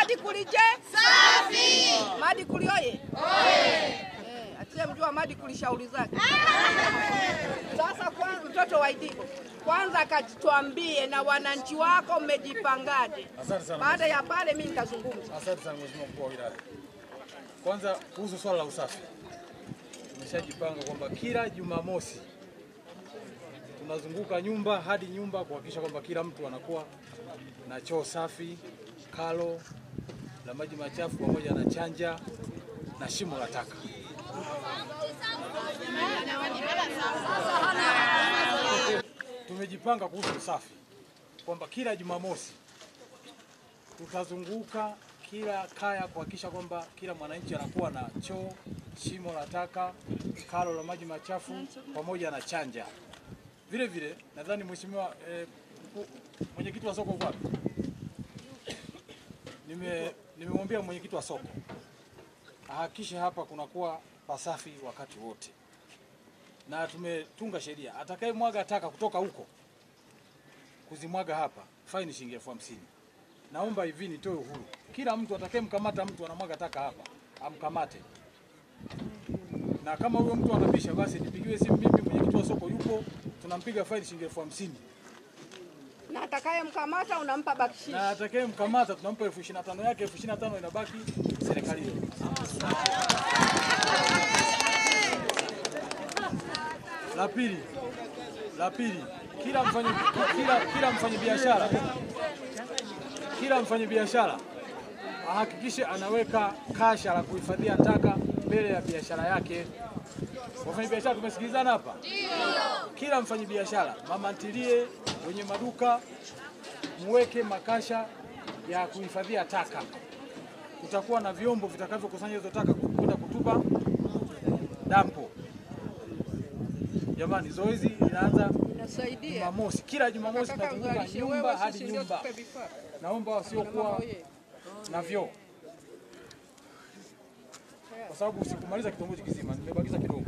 Madikuli je? Safi. Madikuli oye. Oye. Mjua Madikuli shauri zake. Sasa kwanza mtoto wa Idigo, kwanza akatuambie na wananchi wako mmejipangaje. Baada ya pale mimi nitazungumza. Asante sana Mheshimiwa Mkuu wa Wilaya. Kwanza kuhusu swala la usafi, tumeshajipanga kwamba kila Jumamosi tunazunguka nyumba hadi nyumba kuhakikisha kwamba kila mtu anakuwa na choo safi, kalo la maji machafu pamoja na chanja na shimo la taka. Tumejipanga kuhusu usafi kwamba kila Jumamosi tutazunguka kila kaya kuhakikisha kwamba kila mwananchi anakuwa na choo, shimo la taka, kalo la maji machafu pamoja na chanja. Vile vile nadhani mheshimiwa mwenyekiti wa soko uko wapi? Nimemwambia mwenyekiti wa soko ahakikishe hapa kunakuwa pasafi wakati wote. Na tumetunga sheria, atakayemwaga taka kutoka huko kuzimwaga hapa faini shilingi 50,000. Naomba hivi nitoe uhuru, kila mtu atakayemkamata mtu anamwaga taka hapa amkamate. Na kama huyo mtu anabisha basi nipigiwe simu mimi, mwenyekiti wa soko yupo, tunampiga faini shilingi 50,000. Na atakayemkamata unampa bakshishi. Na atakayemkamata tunampa 25,000 yake, 25,000 inabaki serikalini. La pili, kila mfanyabiashara ahakikishe anaweka kasha la kuhifadhia taka mbele ya biashara yake. Wafanyabiashara tumesikilizana hapa? Ndio. Kila mfanyabiashara, mama ntilie, wenye maduka, muweke makasha ya kuhifadhia taka. Kutakuwa na vyombo vitakavyokusanya hizo taka kwenda kutupa dampo. Jamani, zoezi linaanza Jumamosi. Kila Jumamosi tunazunguka nyumba hadi nyumba. Naomba wasiokuwa na vyoo, kwa sababu sikumaliza kitongoji kizima, nimebakiza kidogo.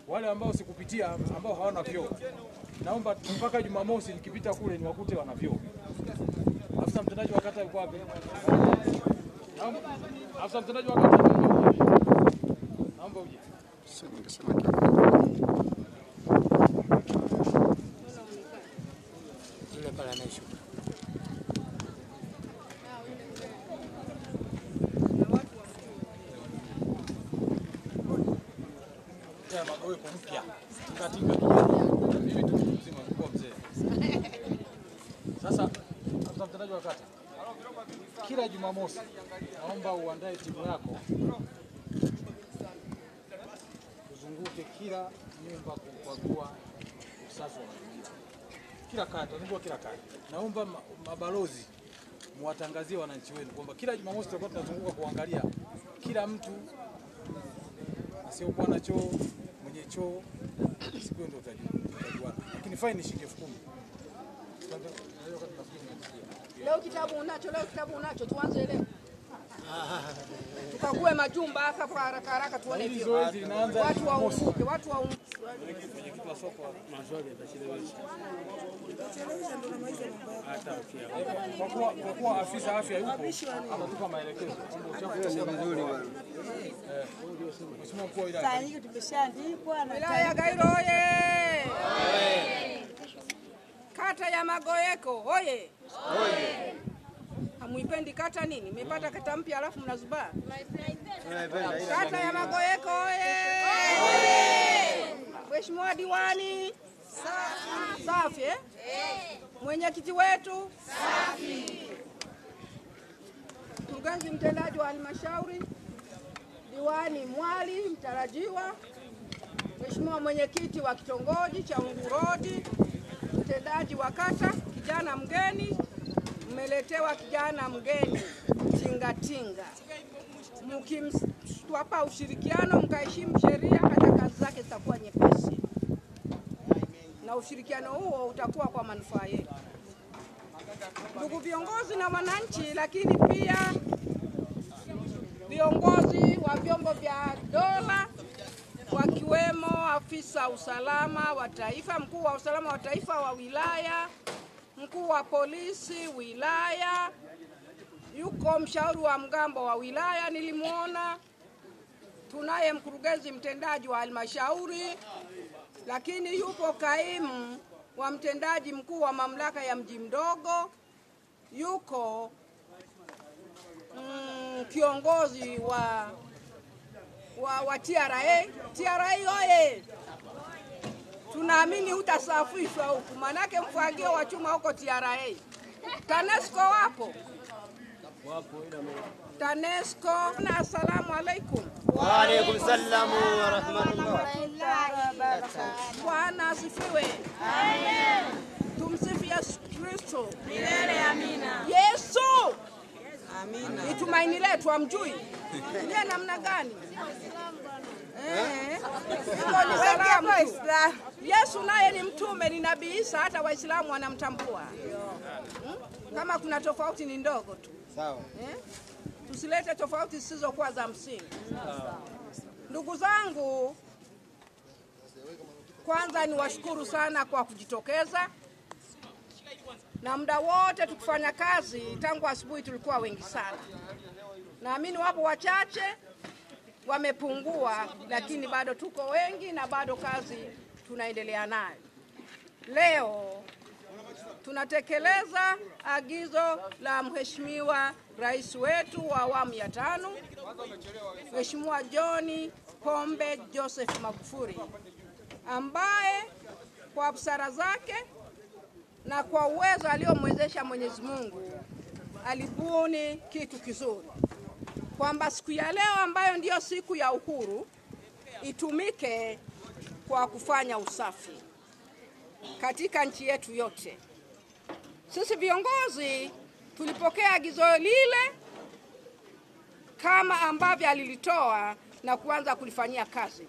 Wale ambao sikupitia, ambao hawana vyoo, naomba mpaka Jumamosi nikipita kule niwakute wana vyoo. Afisa mtendaji wa kata yuko wapi? Afisa mtendaji wa kata, naomba uje. Yule pale anayeshuka. Ya Magoweko mpya. Tinga kijana. Mimi tu mtu mzima, kwa mzee. Sasa afisa mtendaji wa kata, kila Jumamosi naomba uandae timu yako uzunguke kila nyumba kukagua usafi wa mazingira. Kila kata, zunguka kila kata. Naomba mabalozi muwatangazie wananchi wenu kwamba kila Jumamosi tutakuwa tunazunguka kuangalia kila mtu asiyokuwa na choo, mwenye choo, siku ndio tutajuana. Lakini faini shilingi 10,000. Leo kitabu unacho, leo kitabu unacho, tuanze leo. Tukague majumba hapa kwa haraka haraka tuone hivyo. Watu waunguke, watu waunguke. Mwenyekiti wa soko kwa kuwa afisa afya yupo atatupa maelekezo kwamba uchafu vizuri bwana. Mheshimiwa Mkuu wa Wilaya. Sasa hivi tumeshaandikwa na Wilaya ya Gairo oye. Kata ya Magoweko oye. Oye. Hamuipendi kata nini? Mmepata kata mpya alafu mnazubaa. Kata ya Magoweko oye. Mheshimiwa diwani safi. Safi eh? Mwenyekiti wetu safi. Mkurugenzi mtendaji wa halmashauri, diwani mwali mtarajiwa, Mheshimiwa mwenyekiti wa kitongoji cha Ungurodi, mtendaji wa kata, kijana mgeni, mmeletewa kijana mgeni tinga tinga. Mkimtwapa ushirikiano mkaheshimu sheria, hata kazi zake zitakuwa nyepesi. Na ushirikiano huo utakuwa kwa manufaa yetu, ndugu viongozi na wananchi, lakini pia viongozi wa vyombo vya dola wakiwemo afisa usalama wa taifa, mkuu wa usalama wa taifa wa wilaya, mkuu wa polisi wilaya, yuko Yuko mshauri wa mgambo wa wilaya nilimuona. Tunaye mkurugenzi mtendaji wa halmashauri, lakini yupo kaimu wa mtendaji mkuu wa mamlaka ya mji mdogo, yuko kiongozi wa TRA. TRA oye! Tunaamini utasafishwa huku, manake mfagio wa chuma huko TRA. TANESCO wapo? TANESCO. Na asalamu alaikum. Wa alaikum salamu wa rahmatullah. Bwana asifiwe. Amen. Tumsifu Yesu Kristo. Milele amina. Yesu. Amina. Ni tumaini letu, amjui. Ndiye namna gani? Ni salamu tu. Yesu naye ni mtume, ni Nabii Isa, hata Waislamu wanamtambua. Kama kuna tofauti ni ndogo tu. Sawa. Tusilete tofauti zisizokuwa za msingi. Ndugu zangu, kwanza niwashukuru sana kwa kujitokeza. Na muda wote tukifanya kazi tangu asubuhi tulikuwa wengi sana. Naamini wapo wachache wamepungua, lakini bado tuko wengi na bado kazi tunaendelea nayo. Leo tunatekeleza agizo la Mheshimiwa Rais wetu wa awamu ya 5, Mheshimiwa John Pombe Joseph Magufuli, ambaye kwa busara zake na kwa uwezo aliomwezesha Mwenyezi Mungu alibuni kitu kizuri, kwamba siku ya leo ambayo ndiyo siku ya uhuru itumike kwa kufanya usafi katika nchi yetu yote. Sisi viongozi tulipokea agizo lile kama ambavyo alilitoa na kuanza kulifanyia kazi.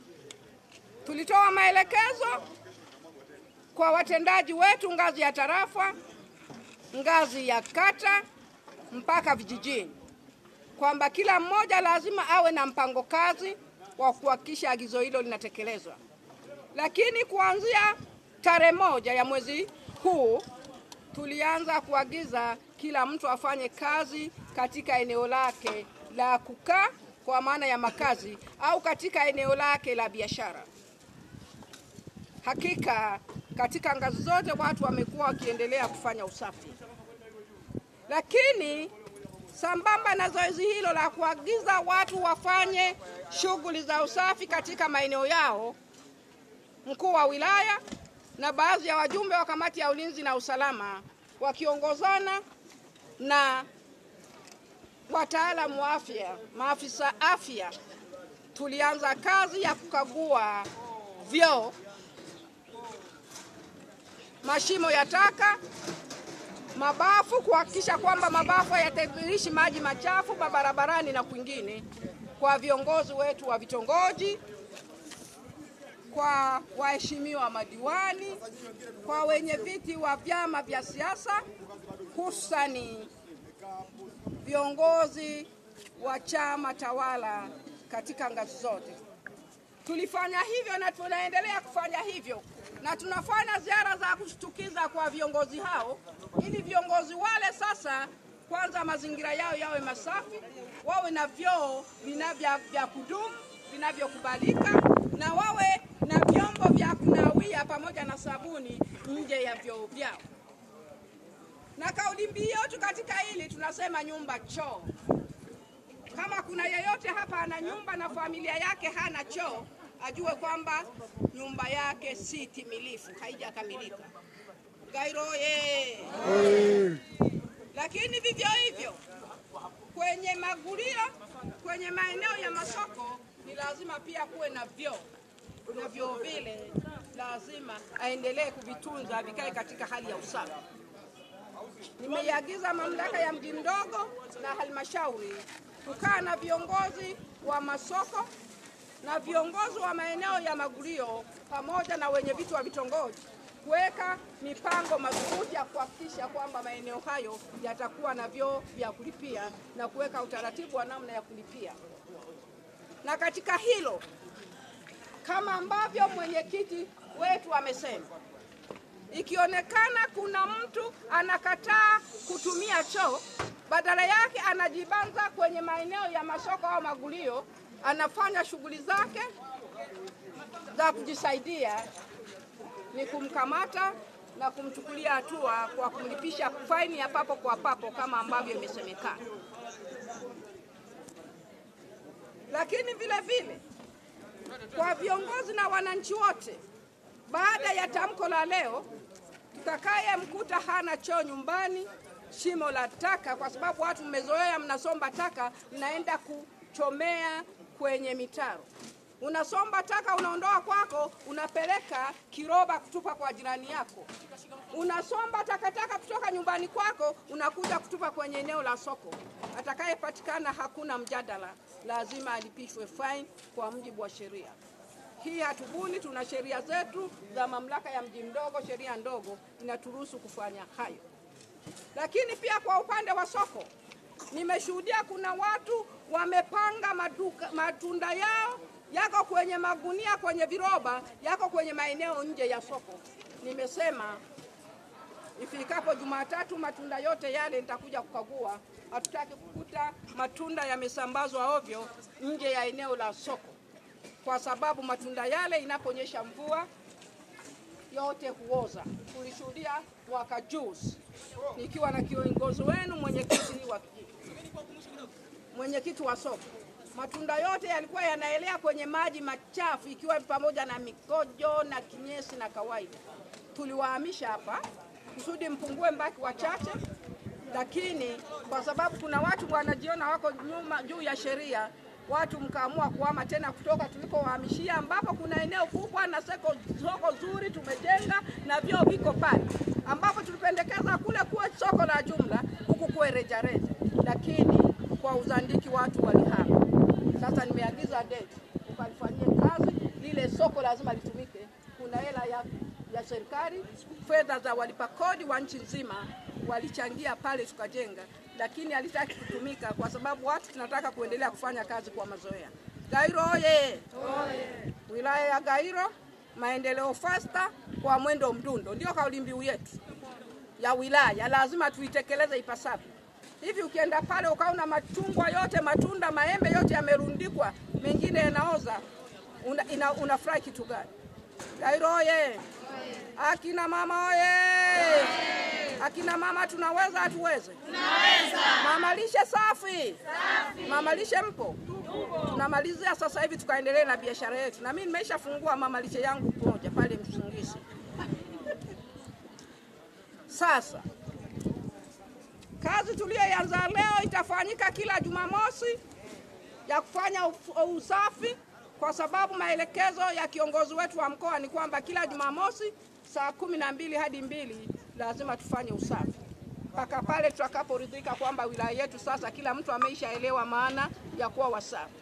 Tulitoa maelekezo kwa watendaji wetu ngazi ya tarafa, ngazi ya kata mpaka vijijini, kwamba kila mmoja lazima awe na mpango kazi wa kuhakikisha agizo hilo linatekelezwa. Lakini kuanzia tarehe 1 ya mwezi huu tulianza kuagiza kila mtu afanye kazi katika eneo lake la kukaa, kwa maana ya makazi, au katika eneo lake la biashara. Hakika katika ngazi zote watu wamekuwa wakiendelea kufanya usafi. Lakini sambamba na zoezi hilo la kuagiza watu wafanye shughuli za usafi katika maeneo yao, mkuu wa wilaya na baadhi ya wajumbe wa kamati ya ulinzi na usalama wakiongozana na wataalamu wa afya, maafisa afya, tulianza kazi ya kukagua vyoo, mashimo ya taka, mabafu, kuhakikisha kwamba mabafu hayatirishi maji machafu barabarani na kwingine, kwa viongozi wetu wa vitongoji, kwa waheshimiwa madiwani, kwa wenye viti wa vyama vya siasa, hususani viongozi wa chama tawala katika ngazi zote. Tulifanya hivyo na tunaendelea kufanya hivyo, na tunafanya ziara za kushtukiza kwa viongozi hao, ili viongozi wale sasa kwanza mazingira yao yawe masafi, wawe na vyoo vinavyo vya kudumu vinavyokubalika, na wawe na vyombo vya kunawia pamoja na sabuni nje ya vyoo vyao. Na kauli mbiu yetu katika hili tunasema nyumba choo. Kama kuna yeyote hapa ana nyumba na familia yake hana choo, ajue kwamba nyumba yake si timilifu, haijakamilika. Gairo ye. Lakini vivyo hivyo kwenye magulia, kwenye maeneo ya masoko ni lazima pia kuwe na vyoo. Na vyoo vile lazima aendelee kuvitunza vikae katika hali ya usafi. Nimeiagiza mamlaka ya mji mdogo na halmashauri kukaa na viongozi wa masoko na viongozi wa maeneo ya magulio pamoja na wenye viti wa vitongoji kuweka mipango madhubuti ya kuhakikisha kwamba maeneo hayo yatakuwa na vyoo vya kulipia na kuweka utaratibu wa namna ya kulipia. Na katika hilo, kama ambavyo mwenyekiti wetu amesema, ikionekana kuna mtu anakataa kutumia choo, Badala yake anajibanza kwenye maeneo ya masoko au magulio, anafanya shughuli zake za kujisaidia, ni kumkamata na kumchukulia hatua kwa kumlipisha faini ya papo kwa papo kama ambavyo imesemekana. Lakini vile vile kwa viongozi na wananchi wote, baada ya tamko la leo, tutakayemkuta hana choo nyumbani, shimo la taka, kwa sababu watu mmezoea, mnasomba taka mnaenda kuchomea kwenye mitaro. Unasomba taka unaondoa kwako, unapeleka kiroba kutupa kwa jirani yako. Unasomba takataka kutoka nyumbani kwako, unakuja kutupa kwenye eneo la soko. Atakayepatikana hakuna mjadala, lazima alipishwe fine kwa mujibu wa sheria. Hii hatubuni, tuna sheria zetu za mamlaka ya mji mdogo, sheria ndogo inaturuhusu kufanya hayo. Lakini pia kwa upande wa soko, nimeshuhudia kuna watu wamepanga maduka, matunda yao yako kwenye magunia, kwenye viroba, yako kwenye maeneo nje ya soko. Nimesema ifikapo Jumatatu matunda yote yale nitakuja kukagua. Hatutaki kukuta matunda yamesambazwa ovyo nje ya eneo la soko, kwa sababu matunda yale inaponyesha mvua yote huoza. Tulishuhudia mwaka juzi nikiwa na kiongozi wenu, mwenyekiti wa kijiji, mwenyekiti wa soko, matunda yote yalikuwa yanaelea kwenye maji machafu, ikiwa pamoja na mikojo na kinyesi na kawaida. Tuliwahamisha hapa kusudi mpungue mbaki wachache, lakini kwa sababu kuna watu wanajiona wako nyuma juu ya sheria, watu mkaamua kuhama tena kutoka tulikowahamishia, ambapo kuna eneo kubwa na soko zuri tumejenga na vyoo viko pale, ambapo tulipendekeza kule kuwe soko la jumla, huku kuwe rejareja, lakini kwa uzandiki watu walihama. Sasa nimeagiza date ukalifanyie kazi lile soko, lazima litumike. Kuna hela ya serikali, fedha za walipa kodi wa nchi nzima walichangia pale tukajenga, lakini halitaki kutumika kwa sababu watu tunataka kuendelea kufanya kazi kwa mazoea. Gairo oye! Wilaya ya Gairo, maendeleo fasta kwa mwendo mdundo, ndio kauli mbiu yetu ya wilaya, lazima tuitekeleze ipasavyo. Hivi ukienda pale ukaona machungwa yote, matunda, maembe yote yamerundikwa, mengine yanaoza, unafurahi kitu gani? Gairo oye! Akina mama oye! Akina mama tunaweza, hatuweze? Tunaweza. Mama lishe safi. Safi. Mama lishe mpo? Tupo. Tunamalizia sasa hivi tukaendelee na biashara yetu. Na mimi nimeshafungua mama lishe yangu moja pale Msungisi. Sasa kazi tuliyoanza leo itafanyika kila Jumamosi ya kufanya usafi, kwa sababu maelekezo ya kiongozi wetu wa mkoa ni kwamba kila Jumamosi saa 12 hadi 2 lazima tufanye usafi mpaka pale tutakaporidhika kwamba wilaya yetu sasa kila mtu ameishaelewa maana ya kuwa wasafi.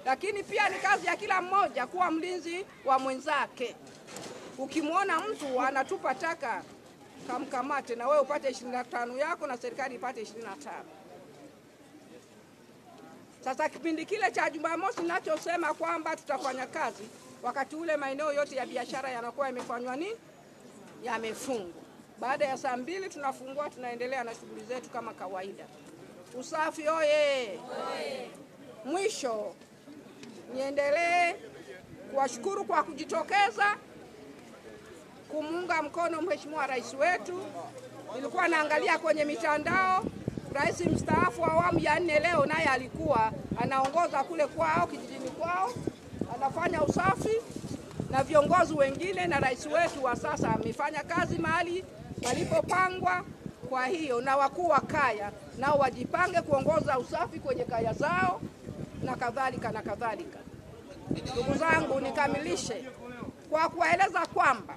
Lakini pia ni kazi ya kila mmoja kuwa mlinzi wa mwenzake. Ukimwona mtu anatupa taka, kamkamate na wewe upate 25 yako na serikali ipate 25. Sasa kipindi kile cha Jumamosi ninachosema kwamba tutafanya kazi, wakati ule maeneo yote ya biashara yanakuwa yamefanywa nini? Yamefungwa. Baada ya saa 2 tunafungua, tunaendelea na shughuli zetu kama kawaida. Usafi oye! Mwisho niendelee kuwashukuru kwa kujitokeza kumuunga mkono Mheshimiwa Rais wetu. Nilikuwa naangalia kwenye mitandao, Rais mstaafu wa awamu ya 4 leo naye alikuwa anaongoza kule kwao kijijini kwao, anafanya usafi na viongozi wengine, na rais wetu wa sasa amefanya kazi mahali palipopangwa. Kwa hiyo na wakuu wa kaya nao wajipange kuongoza usafi kwenye kaya zao na kadhalika na kadhalika. Ndugu zangu, nikamilishe kwa kuwaeleza kwamba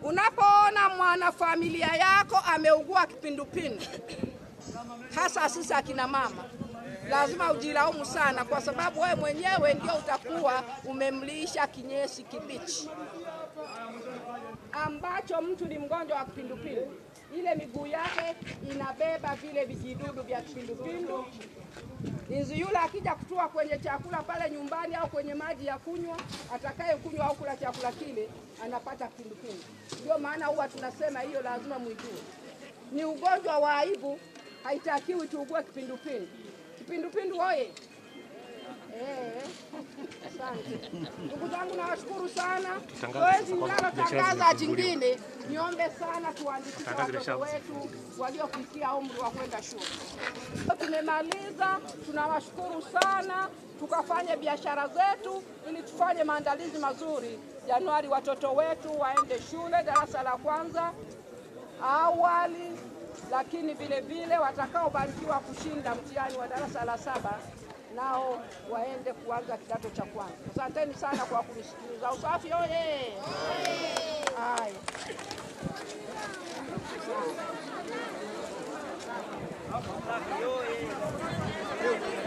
unapoona mwanafamilia yako ameugua kipindupindu, hasa sisi akina mama, lazima ujilaumu sana, kwa sababu wewe mwenyewe ndio utakuwa umemlisha kinyesi kibichi ambacho mtu ni mgonjwa wa kipindupindu. Ile miguu yake inabeba vile vijidudu vya kipindupindu. Inzi yule akija kutua kwenye chakula pale nyumbani au kwenye maji ya kunywa, atakaye kunywa au kula chakula kile anapata kipindupindu. Ndio maana huwa tunasema hiyo lazima muijue. Ni ugonjwa wa aibu. Haitakiwi tuugue kipindupindu. Kipindupindu oye! Asante ndugu zangu, nawashukuru sana. Zoezi ninalotangaza jingine, niombe sana tuandikishe watoto wetu waliofikia umri wa kwenda shule. Tumemaliza, tunawashukuru sana. Tukafanye biashara zetu ili tufanye maandalizi mazuri Januari, watoto wetu waende shule darasa la kwanza awali, lakini vile vile watakaobarikiwa kushinda mtihani wa darasa la 7 nao waende kuanza kidato cha kwanza. Asanteni sana kwa kunisikiliza. Usafi oye! Haya. Usafi oye!